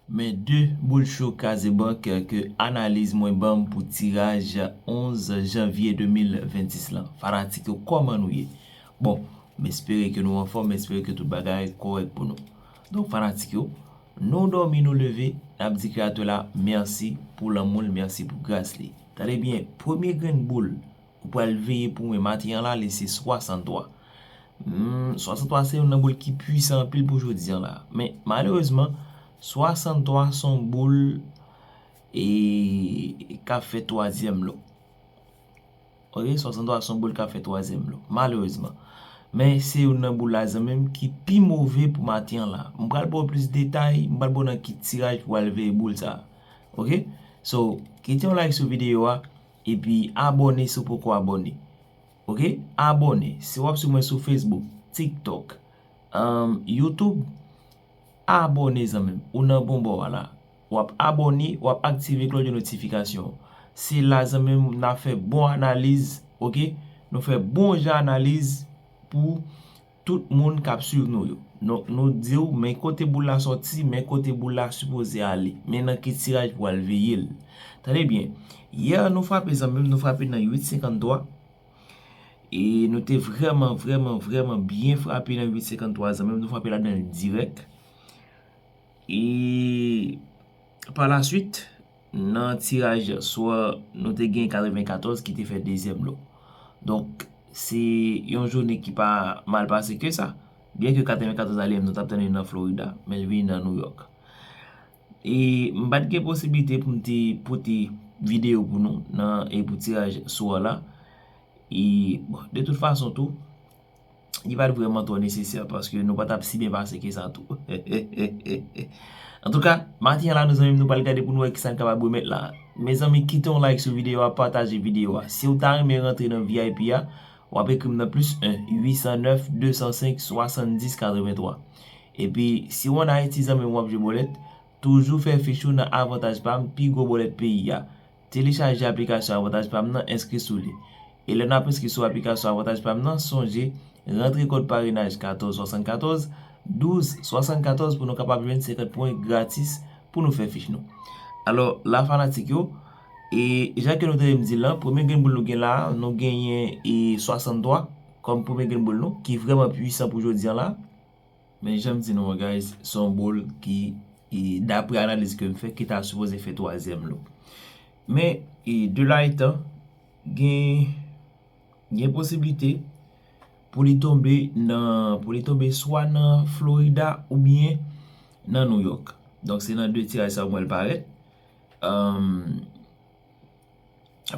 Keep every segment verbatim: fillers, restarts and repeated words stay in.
Men de boul cho Krazebank ke analiz mwen ban m pou tiraj onz janvye de mil vennsis lan. Fanatik yo, kòman nou ye? Bon, m espere ke nou anfòm, m espere ke tout bagay kòrèk pou nou. Donk, fanatik yo, nou dòmi, nou leve, n ap di Kreyatè la mèsi pou lanmou l, mèsi pou gras li. Tande byen, premye grenn boul ou pral veye pou mwen maten an la, li se swasanntwa. Hmm, swasanntwa se youn nan boul ki pwisan anpil pou jodi an la. Men, malerezman, swasanntwa se yon boul e, k ap fè twazyèm lo. Ok, swasanntwa se yon boul k ap fè twazyèm lo, malerezman. Men se youn nan boul la, zanmi m, ki pi move pou maten an la. M pral ba w plis detay, m pral ba w nan ki tiraj pou w al veye boul sa a. Ok? So, kite yon like sou videyo a, epi abòne si w poko abòne. Ok? Abòne. Si w ap swiv mwen sou Facebook, TikTok, um, YouTube, abòne, zanmi m. Ou nan bon bò a la. W ap abòne, w ap aktive klòch de notifikasyon. Se la, zanmi m, n ap fè bon analiz, ok? Nou fè bon jan analiz pou tout moun k ap swiv nou yo. Nou, nou di w, men kote boul la sòti, men kote boul la sipoze ale, men nan ki tiraj pou al veye l. Tande byen, yè nou frape, zanmi m, nou frape nan uit senkanntwa. E nou te vrèman, vrèman, vrèman byen frape nan uit senkanntwa, zanmi m, nou frape ladan l dirèk. E pa la swit, nan tiraj swa, nou te gen katrevenkatòz ki te fè dezyèm lo. Donk, se yon jounen ki pa mal pase ke sa. Byen ke katrevenkatòz ale, nou t ap tann li nan Florida, men l vini nan New York. E m pa t gen posiblite pou m te pote videyo pou nou nan, e pou tiraj swa la. E, bon, de tout fason tou, li pa t vrèman twò nesesè paske nou pa t ap si byen pase ke sa tou. Antouka, maten an la, nou zanmi m, nou pral gade pou nou wè kisa n kapab remèt la. Mezanmi, kite yon like sou videyo a, pataje videyo a. Si w ta renmen rantre nan V I P a, w ap ekri m nan plis en, uit san nèf, de san senk, swasanndis, katrevenntwa. Epi, si w ann Ayiti, zanmi m, w ap jwe bòlèt, toujou fè fich ou nan Avantaj Pam, pi gwo bòlèt peyi a. Telechaje aplikasyon Avantaj Pam nan, enskri sou li. E lè n ap enskri sou aplikasyon Avantaj Pam nan, sonje, rantre kòd parenaj katòz swasannkatòz, douz swasannkatòz pou nou kapab jwenn senkant pwen gratis pou nou fè fich nou. Alò, la fanatik yo, e jan ke nou te m di l lan, premye grenn boul nou gen la a, nou genyen e swasanntwa kòm premye grenn boul nou, ki vrèman pwisan pou jodi an la. Men jan m di nou an, guys, se yon boul ki, e, daprè analiz ke m fè, ki ta sipoze fè twazyèm lo. Men, e, de la etan, gen, gen posiblite pou li tonbe nan, pou li tonbe swa nan Florida oubyen nan New York. Donk, se nan de tiraj sa yo mwen l parèt. Anm,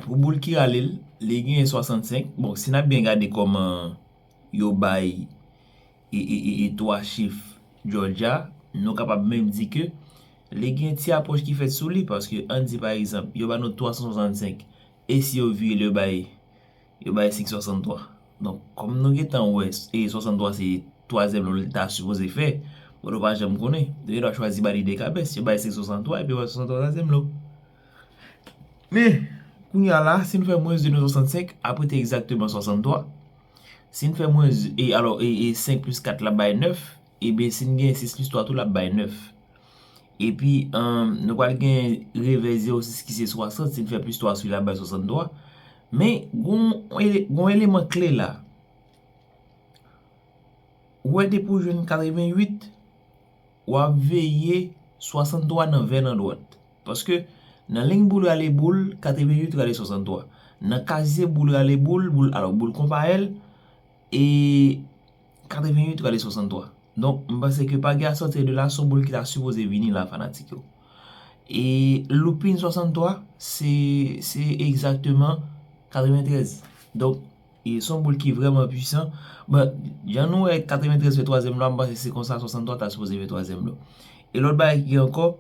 Pou boul ki rale l, li genyen swasannsenk. Bon, si n ap byen gade kòman yo bay e, e, e, e twa chif Georgia, nou kapab menm di ke li gen ti apwòch ki fèt sou li, paske ann di pa egzanp, yo ba nou twa san swasannsenk, e si yo vire l, yo bay, yo bay senk swasanntwa. Donk, kòm nou gentan wè, e swasanntwa se twazyèm lo li ta sipoze fè, bon, nou pa janm konnen. Yo gendwa chwazi ba li de kabès, yo bay senk swasanntwa, epi yo bay swasanntwa twazyèm lo. Men, kounye a la, si n fè mwens de nan swasannsenk, apre te egzakteman swasanntwa. Si n fè mwens, e alò, e, e senk plis kat la bay nèf, ebyen, si n gen sis plis twa tou, l ap bay nèf. Epi, ann, nou pral gen revè zewo sis ki se swasant, si n fè plis twa sou li, l ap bay swasanntwa. Men, gon, ele-, gon eleman kle la. Ou wè depi w jwenn katrevenuit, w ap veye swasanntwa nan vè nan dwat. Paske nan liy boul rale boul, katrevenuit rale swasanntwa. Nan kazye boul rale boul, boul, alò, boul konpa L, e katrevenuit rale swasanntwa. Donk, m panse ke pa gen a sòti de la, se yon boul ki ta sipoze vini la, fanatik yo. E loupin swasanntwa, se, se egzakteman katreventrèz. Donk, e se yon boul ki vrèman pwisan. Bon, jan nou wè katreventrèz fè twazyèm lo a, m panse se konsa swasanntwa ta sipoze fè twazyèm lo. E lòt bagay ki gen ankò,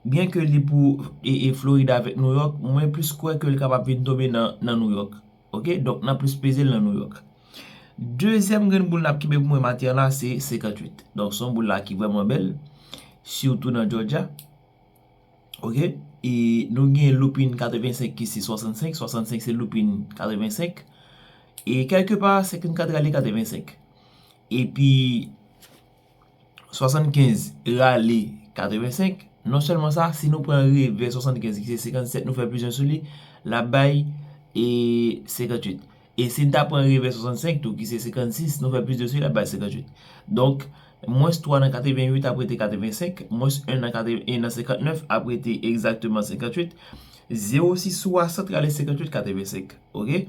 byen ke li pou e, e Florida avèk New York, mwen plis kwè ke l kapab vin tonbe nan, nan New York. Ok? Donk, n ap plis peze l nan New York. Dezyèm grenn boul n ap kenbe pou mwen maten an la, se senkantuit. Donk, se yon boul la ki vrèman bèl, sitou nan Georgia. Ok? E nou gen loupin katrevensenk ki se swasannsenk, swasannsenk se loupin katrevensenk. E kèlkepa, senkannkat rale katrevensenk. Epi, swasannkenz rale katrevensenk, Non sèlman sa, si nou pran revè swasannkenz ki se senkannsèt, nou fè plis en sou li, l ap bay e senkantuit. E si n ta pran revè swasannsenk tou ki se senkannsis, nou fè plis de sou li, l ap bay senkanntuit. Donk, mwens twa nan katreventuit ap rete katrevensenk, mwens en nan katrevennèf ap rete egzakteman senkanntuit, zewo sis swasant rale senkanntuit katrevensenk. Oke?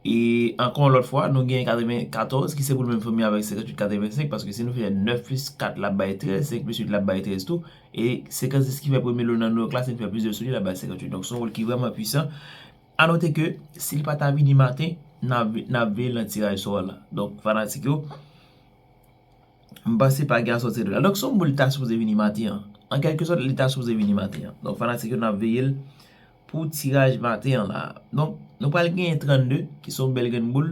E ankò yon lòt fwa, nou gen katrevenkatòz ki se pou l menm fanmi avèk senkanntuit katrevensenk, paske si nou fè nèf plis kat l ap bay trèz, senk plis uit l ap bay trèz tou, e senkannsis ki fè premye lo nan Nouyòk la, si n fè plis de sou li, l ap bay senkanntuit. Donk, se yon boul ki vrèman pwisan. A note ke, si l pa ta vini maten, n ap, n ap veye l nan tiraj sò a la. Donk, fanatik yo, m panse pa gen asòti de la. Donk, se yon boul li ta sipoze vini maten an. An kèlkesòt, li ta sipoze vini maten an. Donk, fanatik yo, n ap veye l pou tiraj maten an la. Donk, nou pral genyen trannde, ki se yon bèl grenn boul.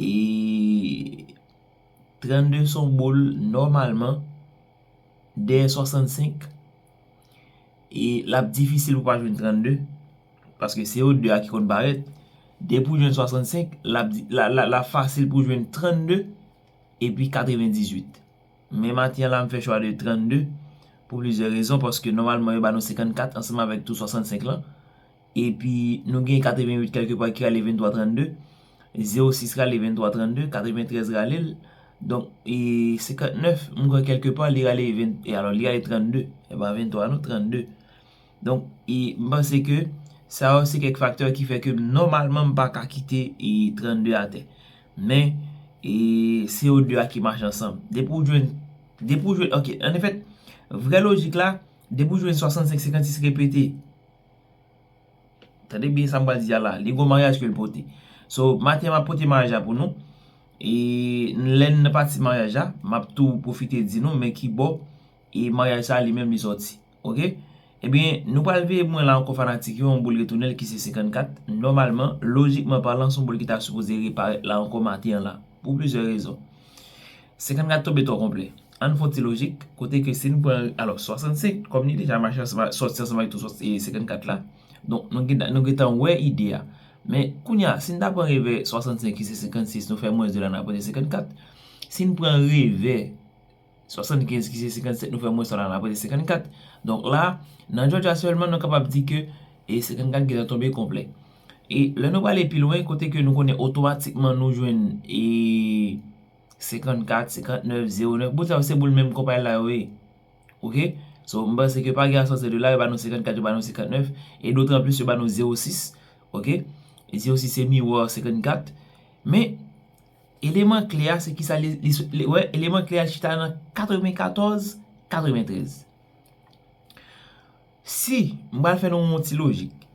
E trannde se yon boul, nòmalman, dèyè swasannsenk. E l ap difisil pou pa jwenn trannde. Paske se yo de a ki konn parèt. Depi w jwenn swasannsenk, l ap di, la, la, la fasil pou jwenn trannde epi katrevendizuit. Men maten an la, m fè chwa de trannde pou plizyè rezon, paske nòmalman, yo ba nou senkannkat ansanm avèk tou swasannsenk lan. Epi, nou gen katreventuit kèlkepa ki rale venntwa trannde, zewo sis rale venntwa trannde, katreventrèz rale l. Donk, e senkannèf, m kwè kèlkepa, li rale ven, e alò, li rale trannde, e pa venntwa non, trannde. Donk, e m panse ke sa yo se kèk faktè ki fè ke nòmalman m pa ka kite e trannde atè. Men, e se yo de a ki mache ansanm. Depi w jwenn, depi w jwenn, oke, annefèt, vrè lojik la, depi w jwenn swasannsenk, senkannsis repete, tande byen sa m pral di a la, li gon maryaj ke l pote. So, maten an m ap pote maryaj la pou nou. E lè n nan pati maryaj la, m ap tou pwofite di nou, men ki bò e maryaj sa a li menm li sòti. Oke? Ebyen, nou pral veye mwen la ankò fanatik yo, yon boul retounen l ki se senkannkat. Nòmalman, lojikman palan, se yon boul ki ta sipoze reparèt la ankò maten an la. Pou plizyè rezon. Senkannkat tonbe twò konplè. Ann fè yon ti lojik, kote ke si n pran, alò, swasannsenk, kòm li deja mache ansanm, sòti ansanm avèk tou swasannkat la. Donk, nou gen, nou gentan wè ide a. Men, kounye a, si n ta pran revè swasannsenk ki se senkannsis, nou fè mwens de la, n ap rete senkannkat. Si n pran revè swasannkenz ki se senkannsèt, nou fè mwens twa la, n ap rete senkannkat. Donk la, nan Jòjya sèlman, nou kapab di ke e senkannkat gentan tonbe konplè. E lè nou prale pi lwen, kote ke nou konnen otomatikman nou jwenn e senkannkat, senkannèf, zewo nèf, boul sa yo se boul menm konpay la yo ye. Oke? So, m panse ke pa gen asòti de la, yo ba nou senkannkat, yo ba nou senkannèf, e dotranplis yo ba nou zewo sis, oke? Zewo sis se miwa senkannkat. Men, eleman kle a, se kisa li, li, li, wè, eleman kle a chita nan katrevenkatòz, katreventrèz. Si, m pral fè nou yon ti lojik.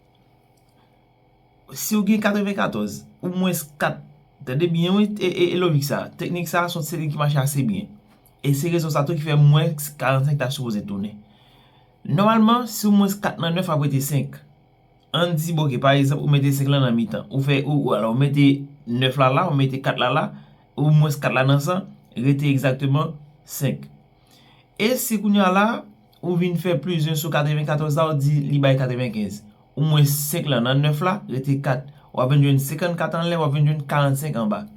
Si w gen katrevenkatòz, ou mwens kat, tande byen wi, e, e, e lojik sa, teknik sa, se yon teknik ki mache ase byen. E se rezon sa tou ki fè mwens karannsenk ta sipoze tounen. Nòmalman, si w mwens kat nan nèf ap rete senk. Ann di, bon, oke, pa egzanp, ou mete senk lan nan mitan. Ou fè, ou, ou, alò, ou mete nèf la la, ou mete kat la la, ou mwens kat la nan san, rete egzakteman senk. E si kounye a la, ou vin fè plis en sou katrevenkatòz la, ou di li bay katrevenkenz. Ou mwens senk lan nan nèf la, rete kat. W ap vin jwenn senkannkat anlè, w ap vin jwenn karannsenk anba.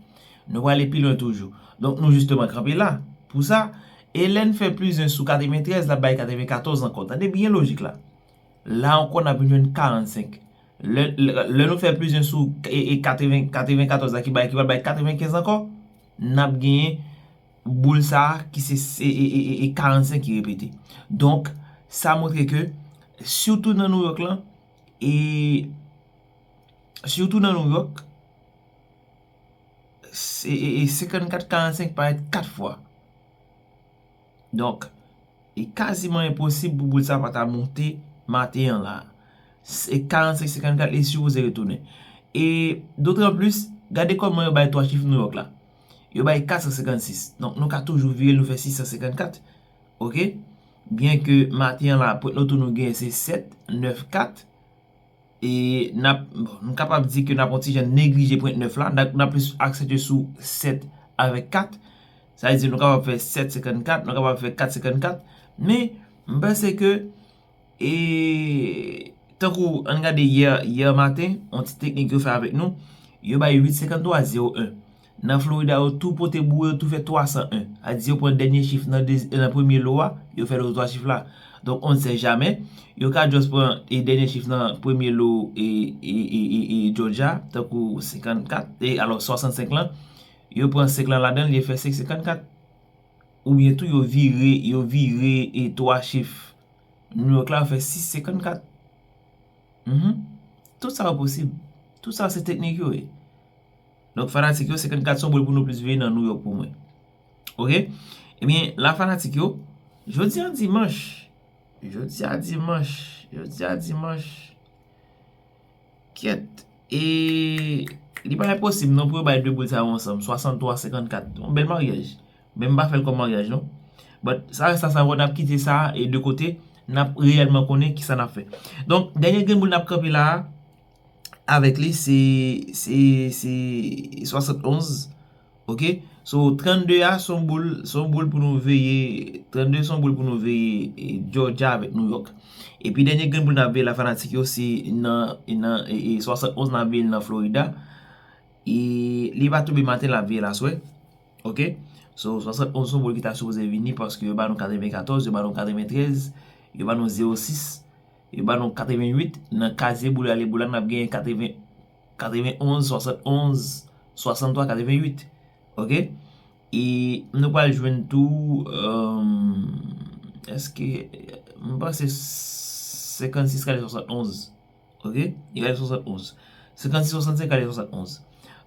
Nou prale pi lwen toujou. Donk, nou jisteman kanpe la. Pou sa, e lè n fè plis en sou katreventrèz, l ap bay katrevenkatòz ankò. Tande byen lojik la. La ankò, n ap vin jwenn karannsenk. Lè, lè, lè nou fè plis en sou e, e katreven, katrevenkatòz la ki bay, ki pral bay katrevenkenz ankò, n ap genyen boul sa a ki se, se e, e, e, e karannsenk ki repete. Donk, sa montre ke, sitou nan Nouyòk lan, e sitou nan Nouyòk, se, e, e senkannkat karannsenk parèt kat fwa. Donk, e kaziman enposib pou boul sa pa ta monte maten an la. Se karannsenk senkannkat li sipoze retounen. E dotranplis, gade kòman yo bay twa chif Nouyòk la. Yo bay kat san senkannsis. Donk, nou ka toujou vire l, nou fè sis san senkannkat. Oke? Byenke maten an la, pwent loto nou genyen se sèt nèf kat. E n ap, bon, nou kapab di ke n ap yon ti jan neglije pwent nèf la, n ap, n ap plis aksantye sou sèt avèk kat. Sa vle di nou kapab fè sèt senkannkat, nou kapab fè kat senkannkat. Men, m panse ke, e, tankou ann gade yè, yè maten, yon ti teknik yo fè avèk nou, yo bay uit senkanntwa zewo en. Nan Florida, yo tou pote boure, yo tou fè twa san en. A di yo pran dènye chif nan de, nan premye lo a, yo fè lo twa chif la. Donk, on ne sait jamais. Yo ka just pran e dènye chif nan premye lo e, e, e, e, e Georgia, tankou senkannkat, e alò swasannsenk lan. Yo pran senk lan ladan l, yo fè senk senkannkat. Oubyen tou, yo vire, yo vire e twa chif New York la, yo fè sis senkannkat. Mhm. Tout sa yo posib. Tout sa se teknik yo ye. Donk, fanatik yo, senkannkat se yon boul pou nou plis veye nan New York pou mwen. Oke? Ebyen, la fanatik yo, jodi a dimanch, jodi a dimanch, jodi a dimanch, kyèt, e li pa enposib non pou yo bay de boul sa yo ansanm, swasanntwa senkannkat. Yon bèl maryaj. Men m pa fè l kòm maryaj non. But sa rès sa, sa, n ap kite sa e de kote, n ap reyèlman konnen kisa n ap fè. Donk, dènye grenn boul n ap kanpe la a, avèk li, se, se, se swasannonz. Oke? So, trannde a, se yon boul, se yon boul pou nou veye. Trannde se yon boul pou nou veye e Georgia avèk New York. Epi dènye grenn boul n ap veye la, fanatik yo, se nan, nan e, e swasannonz n ap veye l nan Florida. E li pa tonbe maten, l ap veye l aswè. Oke? So, swasannonz se yon boul ki ta sipoze vini paske yo ba nou katrevenkatòz, yo ba nou katreventrèz, yo ba nou zewo sis, yo ba nou katrevenuit. Nan kazye boul ale boul la, n ap genyen katreven, katrevenonz, swasannonz, swasanntwa, katrevenuit. Oke? E nou pral jwenn tou, èm, èske, m panse senkannsis kale swasannonz. Oke? Li kale swasannonz. Senkannsis swasannsenk kale swasannonz.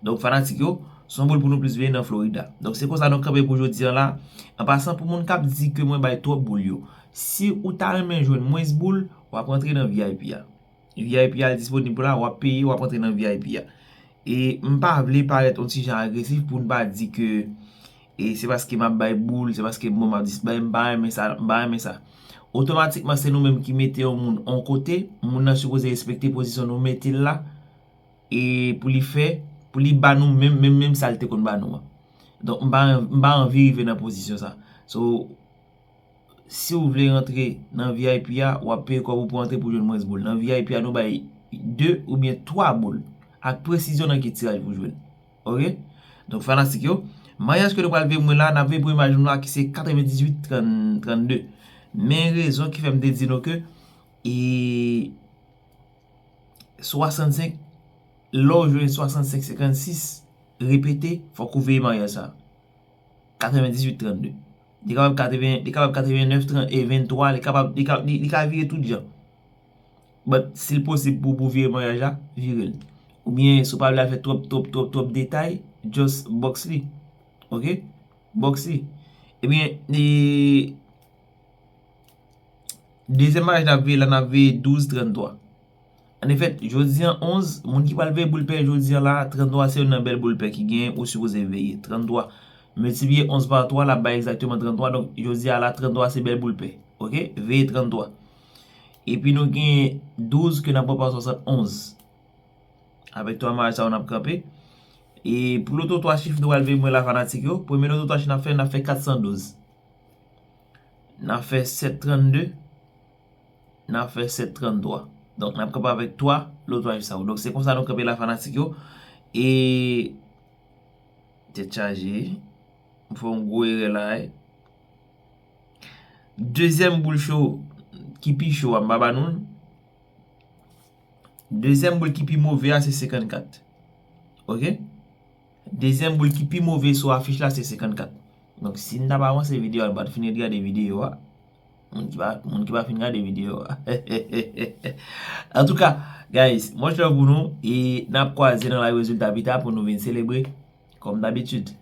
Donk, fanatik yo, se yon boul pou nou plis veye nan Florida. Donk, se konsa nou kanpe pou jodi a la. An pasan, pou moun k ap di ke mwen bay twòp boul yo, si ou ta renmen jwenn mwens boul, w ap rantre nan V I P a. V I P a disponib la, w ap peye, w ap rantre nan V I P a. E m pa vle parèt yon ti jan agresif pou n pa di ke e se paske m ap bay boul, se paske bon, m ap dis-, bay, m pa renmen sa, m pa renmen sa. Otomatikman, se nou menm ki mete yon moun yon kote, moun nan sipoze respekte pozisyon nou mete l la, e pou li fè, pou li ba nou menm, menm, menm sa l te konn ba nou an. Donk, m pa, m pa anvi rive nan pozisyon sa. So, si w vle rantre nan V I P a, w ap peye kòb ou pou rantre pou jwenn mwens boul. Nan V I P a, nou bay de oubyen twa boul ak presizyon nan ki tiraj pou jwe l. Oke? Donk, fanatik yo, maryaj ke nou pral veye mwen la, n ap veye premye maryaj nou la ki se katrevendizuit trannde. Men rezon ki fè m te di nou ke e swasannsenk, lè w jwenn swasannsenk senkannsis, repete, fòk ou veye maryaj sa. Katrevendizuit trannde. Li kapab katreven, li kapab katrevennèf trant, e venntwa, li kapab, li ka, li, li ka vire tout jan. But, si l posib pou, pou vire maryaj la, vire l. Oubyen, si w pa vle al fè twòp, twòp, twòp, twòp detay, just box li. Oke? Box li. Ebyen, e, dezyèm maryaj n ap veye la, n ap veye douz tranntwa. An efèt, jodi an onz, moun ki pral veye boul pè jodi an la, tranntwa se youn nan bèl boul pè ki genyen, ou sipoze veye. Tranntwa miltipliye onz pa twa, l ap bay egzakteman tranntwa. Donk, jodi a la, tranntwa se bèl boul pè. Oke? Veye tranntwa. Epi nou gen douz ke n ap pran pa swasannonz. Avèk twa maryaj sa yo n ap kanpe. E pou loto twa chif nou pral veye mwen la, fanatik yo, premye loto twa chif n ap fè, n ap fè katsandouz. N ap fè sèt trannde. N ap fè sèt tranntwa. Donk, n ap kanpe avèk twa loto twa chif sa yo. Donk, se konsa nou kanpe la, fanatik yo. E tèt chaje. M fè yon gwo erè la, wi. Dezyèm boul cho, ki pi cho a, m pa ba nou l. Dezyèm boul ki pi move a, se senkannkat. Oke? Dezyèm boul ki pi move sou afich la, se senkannkat. Donk, si n ta pa avanse videyo a, nou pa t fin ret gade videyo a. Moun ki pa, moun ki pa fin gade videyo a. Antouka, guys, much love pou nou. E n ap kwaze nan live rezilta pita pou nou vin selebre, kòm dabitid.